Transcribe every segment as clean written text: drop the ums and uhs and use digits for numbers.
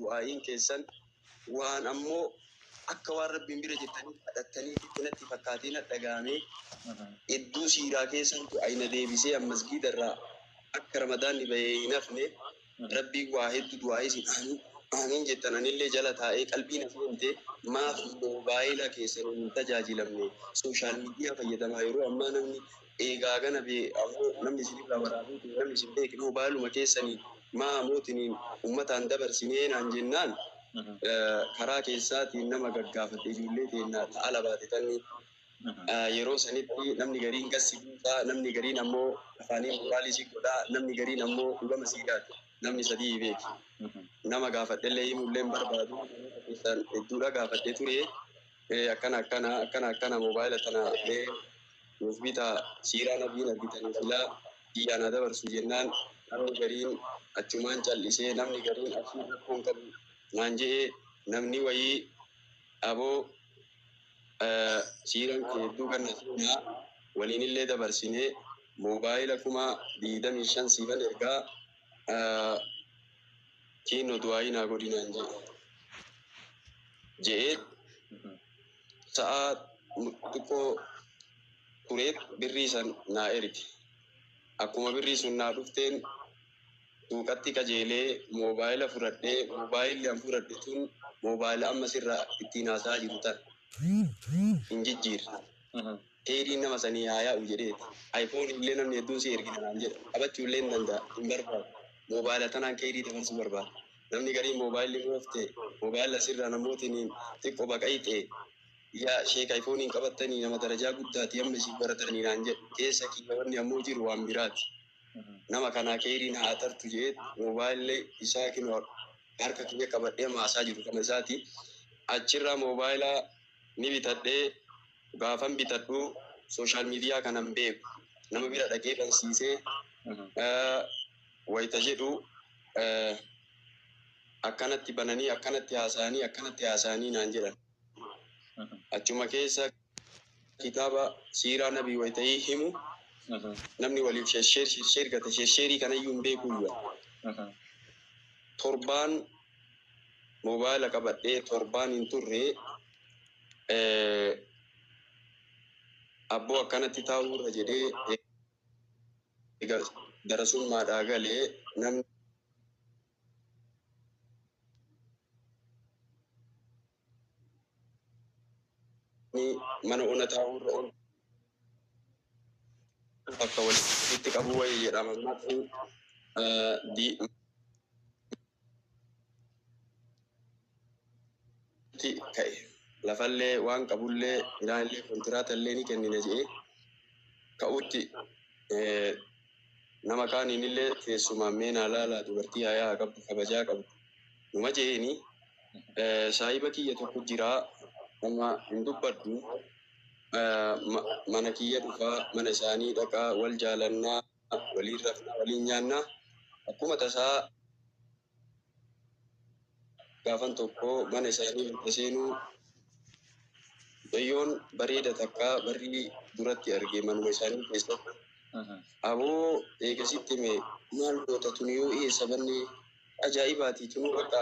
Du'aa'iin keessan waan ammoo akka waan Rabbiin bira jirtanii kadhattanii natti fakkaatee na dhaga'amee hedduu siiraa keessan du'aa'i na deebisee an masgiida irraa akka Ramadaanni bahee hin hafne. Rabbiin waa hedduu du'aa'ii isin aamiin aamiin jettan anillee jala taa'ee qalbii na seente. Maaf moobaayila keessan hin tajaajilamne? Sooshaal miidiyaa fayyadamaa yeroo ammaa namni eegaa gana bee ammoo namni isinirraa waraabee namni isin beekne moobaayiluma keessanii maa mootiniin ummataan dabarsinee naan jennaan, karaa keessaatiin nama gaggaafadhe. Ijoollee teennaa ta'ala baate tanni yeroo sanitti namni gariin gassi buusaa, namni gariin ammoo afaaniin moraalii si godhaa, namni gariin ammoo dhugama siidhaati. Namni sadii beeki. Nama gaafadhellee himullee hin barbaadu. Keessaan hedduudha gaafadhe ture. Akkana akkana akkana akkana, moobaayila tana mee nuuf bitaa, siiraa nabiin argitanii silaa xiyyaana dabarsu jennaan, namni gariin achumaan callisee, namni gariin asii rakkoon qabu naan je'ee, namni wayii aboo siiran kee hedduu kan seenaa waliinillee dabarsinee moobaayila 25,000 siifan ergaa, kiinno du'aayii naa godhi naan je'ee, sa'aa xiqqoo tureet birrii san naa erge. Akkuma birrii sun naa dhufteen suuqatti qajeelee moobaayila fudhadhee, moobaayilli an fudhadhe tun moobaayila amma sirraa ittiin haasa'aa jiru tan hin jijjiirre. Keeriin nama sanii haa yaa'u jedheeti. iPhone illee namni hedduun si ergina naan jedha. Qabachuu illee hin danda'a. Hin barbaadu. Moobaayila tanaan keerii dabarsuu barbaada. Namni gariin moobaayilli moofte, moobaayila sirraa namootiin xiqqoo baqayxe, yaa sheek iPhone hin qabattanii nama darajaa guddaati amma isin baratanii naan jedha. Keessa kiyya wanni ammoo jiru waan biraati. Nama kanaa keeriin haa tartu jedheet moobaayilli isaa kinoo harka kiyya qabadhee maasaa jiru kana isaati. Achirraa moobaayila ni bitadhee. Gaafan bitadhu sooshaal miidiyaa kanan beeku. Nama bira dhaqee bansiisee wayita jedhu akkanatti bananii, akkanatti haasa'anii, akkanatti haasa'anii naan jedhan. Achuma keessa kitaaba siiraa nabii wayitayii himu namni waliif share share gate, share kanayyuu hin beekuyyuu. Torbaan moobaayila qabadhee torbaan hin turre, abboo akkanatti taa'uurra jedhee egaa darasummaadhaa galee namni mana ona taa'uurra ol bakka walitti qabuu wayii jedhama. Maquu ka'e lafallee waan qabullee midhaanillee kontiraata illee ni kennina jedhee ka'utti, nama kaaniin illee keessumaan meenaa laalaa dubartii hayaa qabdu, kabajaa qabdu numa jeeni. Saahiba kiyya tokko jira, nama hin dubbadhu, mana kiyya dhufaa, mana isaanii dhaqaa, wal jaalannaa, waliin rafnaa, waliin nyaannaa. Akkuma tasaa gaafan tokko mana isaanii wanta seenuu mucayyoon bareeda takka barrii duratti arge manuma isaanii keessatti. Aboo eegasitti hime, maal goota tuni yoo eessa banne ajaa'ibaati tunuu bakka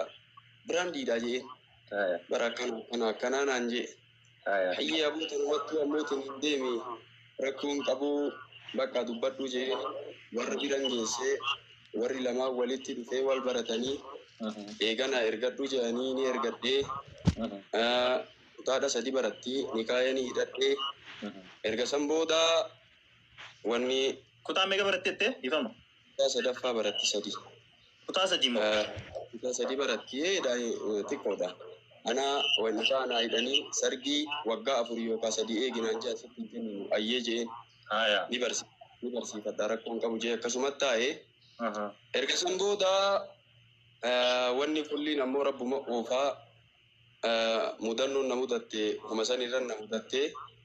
biraandiidha jeen. Bara akkana akkana akkanaa naan jee. Hayyee aboo tanumattuu ammootiin hin deemi, rakkoon qabuu, bakka dubbadhu jee warra biran geessee, warri lamaan walitti dhufee wal baratanii, eegana ergadhu jedhanii ni ergadhee, kutaadha sadi baratti, nikaaya ni hidhadhee. Erga san booda wanni Kutaa meeqa barattette? Ifama. Kutaa sadaffaa baratti, sadi. Kutaa sadii moo? Kutaa sadi baratti, xiqqoodha. Ana nikaa naa hidhanii sargii waggaa 4 yookaan 3 eeginaan jaa sitti hin kenninu ayyee jeen. Ni barsiifadha, rakkoon qabu jee, akkasumatti taa'ee. Erga san booda wanni kulliin ammoo rabbuma oofaa, mudannoon na mudatte kuma san irra na mudatte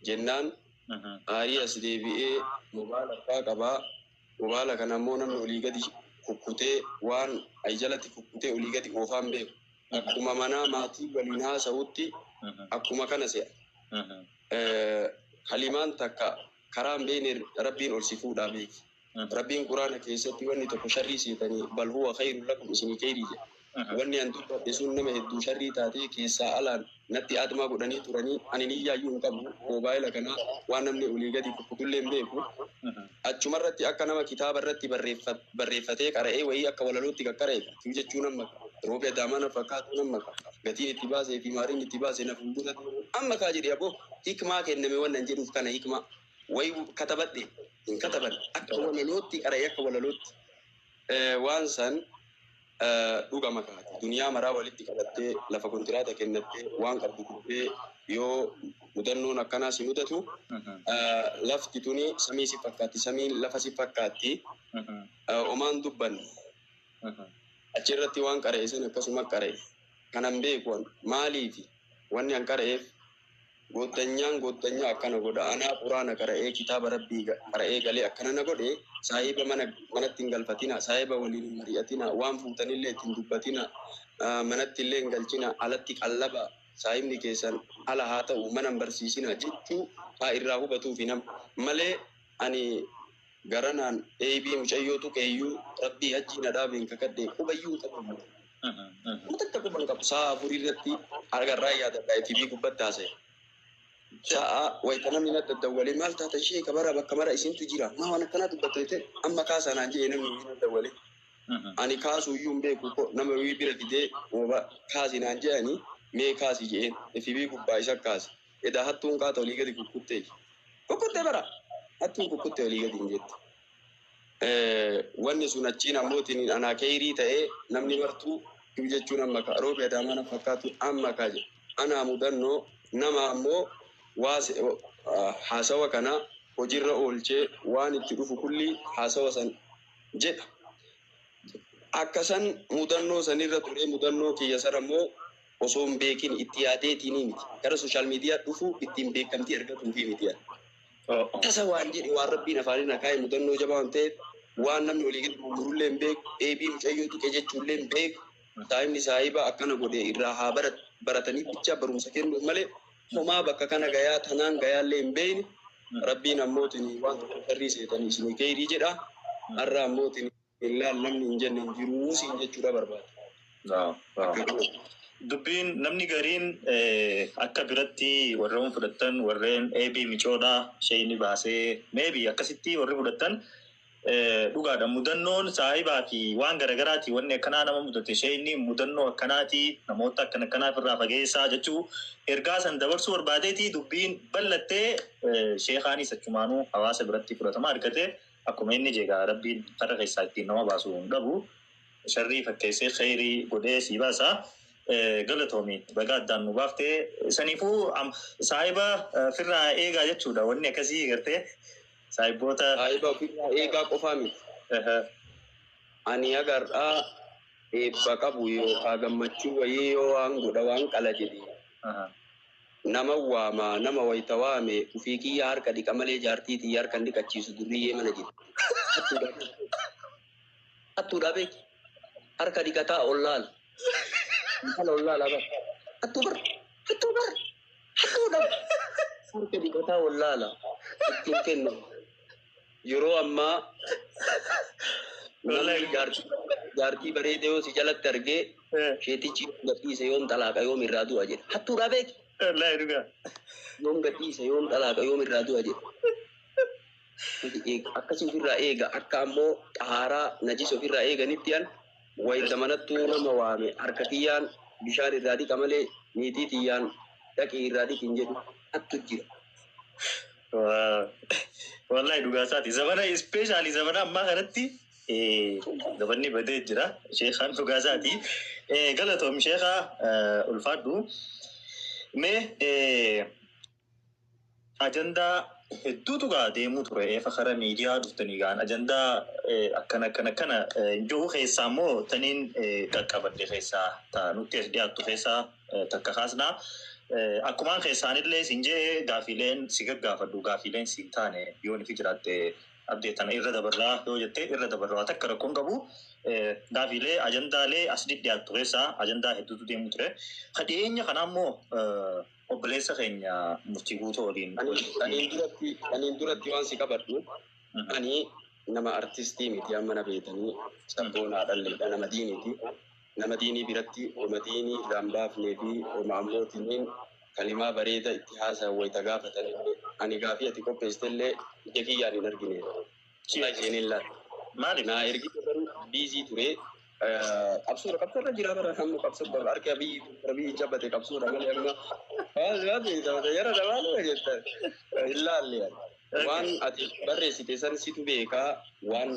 jennaan aarii as deebi'ee mobaala abbaa qabaa. Mobaala kana ammoo namni olii gadi kukkutee, waan ay jalatti kukkutee olii gadi oofaan beeku. Akkuma manaa maatii waliin haasa'utti akkuma kana se'a. Kalimaan takka karaa hin beekne Rabbiin ol si fuudhaa beeki. Rabbiin Quraana keessatti wanni tokko sharrii seetanii bal huwa khayrun lakum, isinii khayrii jedha. Wanni an dubbadhe sun nama hedduu sharrii taatee keessaa alaan natti aadmaa godhanii turanii ani niyyaayyuu hin qabu. Moobaayila kana waan namni olii gadi kukkutullee hin beeku. Achumarratti akka nama kitaaba irratti barreeffatee qara'ee wayii akka walalootti qaqqara'e jechuun amma roobi adaamaa na fakkaatu nama gatiin itti baasee fi maariin itti baasee na fuuldura amma kaa jedhe aboo hikmaa kenname wannan jedhuuf kana hikmaa wayi katabadhe hin kataban akka walalootti qara'ee akka walalootti waan san dhugama kaati duniyaa maraa walitti qabattee lafa kontiraata kennattee waan qabdu gubbee yoo mudannoon akkanaa si mudatu lafti tuni samii si fakkaatti samiin lafa si fakkaatti omaan dubbanne achirratti waan qara'e san akkasuma qara'e kanan beeku maaliifi wanni an qara'eef goottanyaan goottanyaa akkana godha anaa quraana qara'ee kitaaba rabbii qara'ee galee akkana na godhe saahiba mana manatti hin galfatina saahiba waliin hin mari'atina waan fuutanillee ittiin dubbatina manatti illee hin galchina alatti qallaba saahibni keessan ala haa ta'u mana hin barsiisina jechuu haa irraa hubatuufi nama malee ani garanaan eebii mucayyoo tuqeeyyuu rabbii hajjii na dhaabeen kakadhe qubayyuu hin qabu. Takka quba hin qabu sa'a afurii irratti argarraa yaadadha FB gubbatti haasa'e. Sa'a wayita namni na daddawwalee maal taata ishee kabara bakka mara isintu jira maa waan akkanaa dubbatte jettee amma kaasaa naan jedhe namni na daddawwalee. Ani kaasuu iyyuu hin beeku nama wayii bira fidee kaasi naan jedhanii mee kaasi jedheen FB gubbaa isa kaase. Edaa hattuun qaata olii gadi kukkuttee. Kukkuttee bara hattuun kukkuttee olii gadi hin jette. Wanni sun achiin ammootiin anaa keerii ta'ee namni martuu jechuun amma kaa roobi adaamaa na fakkaatu amma kaa jedhe. Anaa mudannoo nama ammoo haasawa kana hojiirra oolchee waan itti dhufu kulli haasawa san jedha. Akkasan mudannoo sanirra ture mudannoo kiyya sana ammoo osoo hin beekin itti yaadeetiin miti. Gara sooshaal miidiyaa dhufu ittiin beekamtii argatuufi miti. Tasa waan jedhe waan rabbiin afaaniin akaa'e mudannoo jabaa waan ta'eef waan namni olii gadi gurgurullee hin beeku eebii mucayyoo tuqe jechuullee hin beeku. Saahibni saahiba akkana godhe irraa haa baratanii bicha barumsa kennuuf malee homaa bakka kana gayaa tanaan gayaallee hin beekne rabbiin ammootiin waan tokko sharrii seetanii isinii keeyrii jedha. Har'a ammootiin illaan namni hin jenne hin jiruu siin jechuudha barbaada. Dubbiin namni gariin akka biratti warreen fudhattan warreen eebii micoodhaa isheen baasee meebii akkasitti warri fudhattan dhugaadha. Mudannoon saahibaa fi waan garagaraati wanni akkanaa nama mudate isheen mudannoo akkanaati namoota akkana akkanaaf irraa fageessaa jechuu ergaa san dabarsuu barbaadeeti dubbiin bal'attee sheekaanis achumaanuu hawaasa biratti fudhatama argate akkuma inni jeegaa rabbiin karra keessaa ittiin nama baasuu hin qabu sharrii fakkeessee kheyrii godhee sii baasa. Galatoomi baga addaan nu baaftee saniifuu saahiba firraa eegaa jechuudha wanni akkasii gartee saahiboota. Saahiba ofirraa eegaa qofaa miti. Ani agarraa eebba qabu yookaan gammachuu wayii yoo waan godha waan qala jedhe. Nama waama nama wayita waame ofii kiyya harka dhiqa malee jaartii tiyya harka hin dhiqachiisu durriyyee mana jiru. Hattuudhaa beeki. Harka dhiqataa ollaal. Intala ollaala bar. Hattuu bar. Hattuu bar. Hattuudha. Harka dhiqataa ollaala. Ittiin kennu. Yeroo ammaa namni jaartii bareedee yoo si jalatti argee sheetichi gadhiise yoom xalaaqa yoom irraa du'a jedha. Hattuudhaa beeki. Wallaahi dhugaa. Yoom gadhiise yoom xalaaqa yoom irraa du'a jedha. Akkasii ofirraa eega akka ammoo xahaaraa najis ofirraa eeganitti an wayita manattuu nama waame harka kiyyaan bishaan irraa dhiqa malee niitii tiyyaan dhaqii irraa dhiqi hin jedhu hattu jira. Wallaahi dhugaa isaati. Zamana ispeeshaalii zamana ammaa kanatti zamanni badee jira. Sheekaan dhugaa isaati. Galatoom sheekaa ulfaadhu. Mee ajandaa hedduutu gaa deemuu ture eefa kara miidiyaa dhuftanii gaan ajandaa akkana akkana akkana jiru keessaa immoo taniin qaqqabadde keessaa ta nutti as dhiyaattu keessaa takka kaasnaa. Akkumaan keessaanillee siin jee gaafiileen si gaggaafadhu gaafiileen si hin taane yoo nifi jiraatte abdee tana irra dabarraa yoo jette irra dabarraa takka rakkoon qabu. Gaafiilee ajandaalee as dhiyaattu keessaa ajandaa hedduutu deemu ture. Kadhiyeenya kanaa immoo obboleessa keenya murtii guutuu waliin. Aniin duratti waan si qabadhu ani nama artistii miti amma na beetanii sabboonaadhalleedha nama diiniti. Nama diinii biratti oma diinii irraa hin baafnee fi oma ammootiin kalimaa bareeda itti haasayan wayita gaafatan illee ani gaafii ati qopheessite illee ija kiyyaan hin argine. Wallahi isheen hin laalle. Maaliif? Naa ergite garuu biizii ture. Qabsoodha qabsoodha jira bara amma qabsoo harki Abiyyi Abiyyi cabate qabsoodha malee amma waan waan beekta yara dabaalee jetta hin laalle. Waan ati barreessite san situ beekaa, waan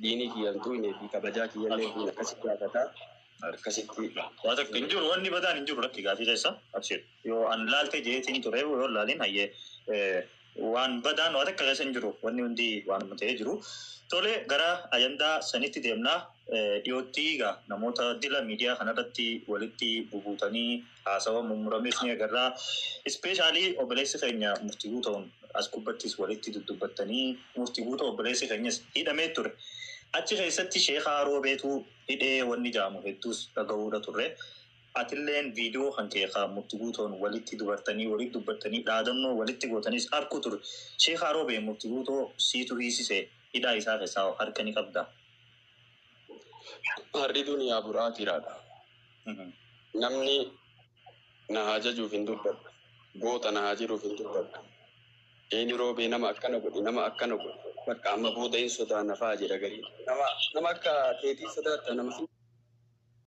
diinii kiyyan tuqnee fi kabajaa kiyyallee hin akkasitti gaafataa akkasitti. Waa tokko hin jiru, wanni badaan hin jiru, lakki gaafii keessa abshir. Yoo an laalte jeetiin ture, yoo laalin hayyee, waan badaan waa takka keessa hin jiru, wanni hundi waanuma ta'ee jiru. Tole, gara ajandaa sanitti deemnaa. Dhiyootti egaa namoota dila miidiyaa kanarratti walitti bubuutanii haasawa mummurames ni agarraa. Especially obboleessi keenya Murtii Guutuun as gubbattis walitti dudubbattanii, Murtii Guutuu obboleessi keenyas hidhamee ture. Achi keessatti Sheekaa Roobeetu hidhee wanni jaamu hedduus dhaga'uudha turre. Atilleen viidiyoo kan kee kan Murtii Guutuun walitti dubartanii walitti dubbattanii dhaadannoo walitti gootanis arku ture. Sheekaa Roobee Murtii Guutuu siitu hiisise, hidhaa isaa keessaa harka ni qabda? Harri duniyaa buraa jiraadha. Namni na haa jajuuf hin dubbadhu. Goota na haa jiruuf hin dubbadhu. Eenyu Roobee nama akkana godhe, nama akkana godhe. Bakka amma booda hin sodaanna fa'aa jedha garii. Nama nama akka keetii sodaatta nama.